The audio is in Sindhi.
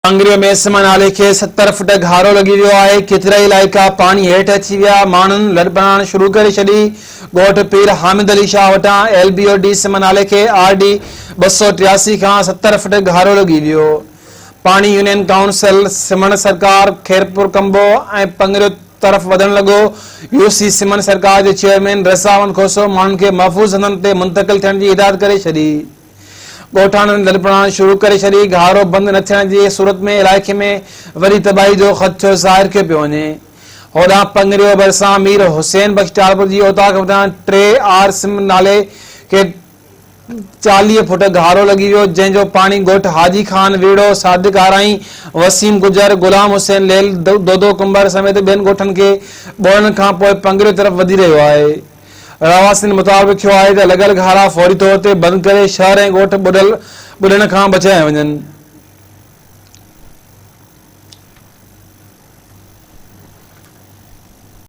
پنگريو ۾ سم نالي کي 70 فٽ گهارو لڳي ويو آهي، ڪيترائي علائقا پاڻي هيٺ اچي ويا، ماڻهن لڏپلاڻ شروع ڪري ڇڏي، ڳوٺ پير حامد علي شاهه وٽان ايل بي او ڊي سم نالي کي آر ڊي 283 کان 70 فٽ گهارو لڳي ويو، پاڻي يونين ڪائونسل سمڻ سرڪار خيرپور ڪمبو ۽ پنگريو طرف وڌڻ لڳو، يو سي سمن سرڪار جي چيئرمين رضا احمد کوسو ماڻهن کي محفوظ هنڌن تي منتقل ٿيڻ جي هدايت ڪري ڇڏي. ڳوٺاڻن لڏپلاڻ شروع ڪري ڇڏي، گهارو بند نه ٿيڻ جي صورت ۾ علائقي ۾ وڏي تباهي جو خدشو ظاهر ڪيو پيو وڃي. هوڏانهن پنگريو ڀرسان مير حسين بخش ٽالپر جي اوطاق وٽان ٽي آر سم نالي کي 40 فوٽ گهارو لڳي ويو، جنهن جو پاڻي ڳوٺ حاجي خان ويڙهو، صادق آرائين، وسيم گجر، غلام حسين ليل، دودو ڪنڀر سميت ٻين ڳوٺن کي ٻوڙڻ کانپوء پنگريو طرف وڌي رهيو آهي. رهواسين مطالبو ڪيو آهي ته لڳل گهارا فوري طور تي بند ڪري شهر ۽ ڳوٺ ٻڏل ٻڏڻ کان بچايا وڃن.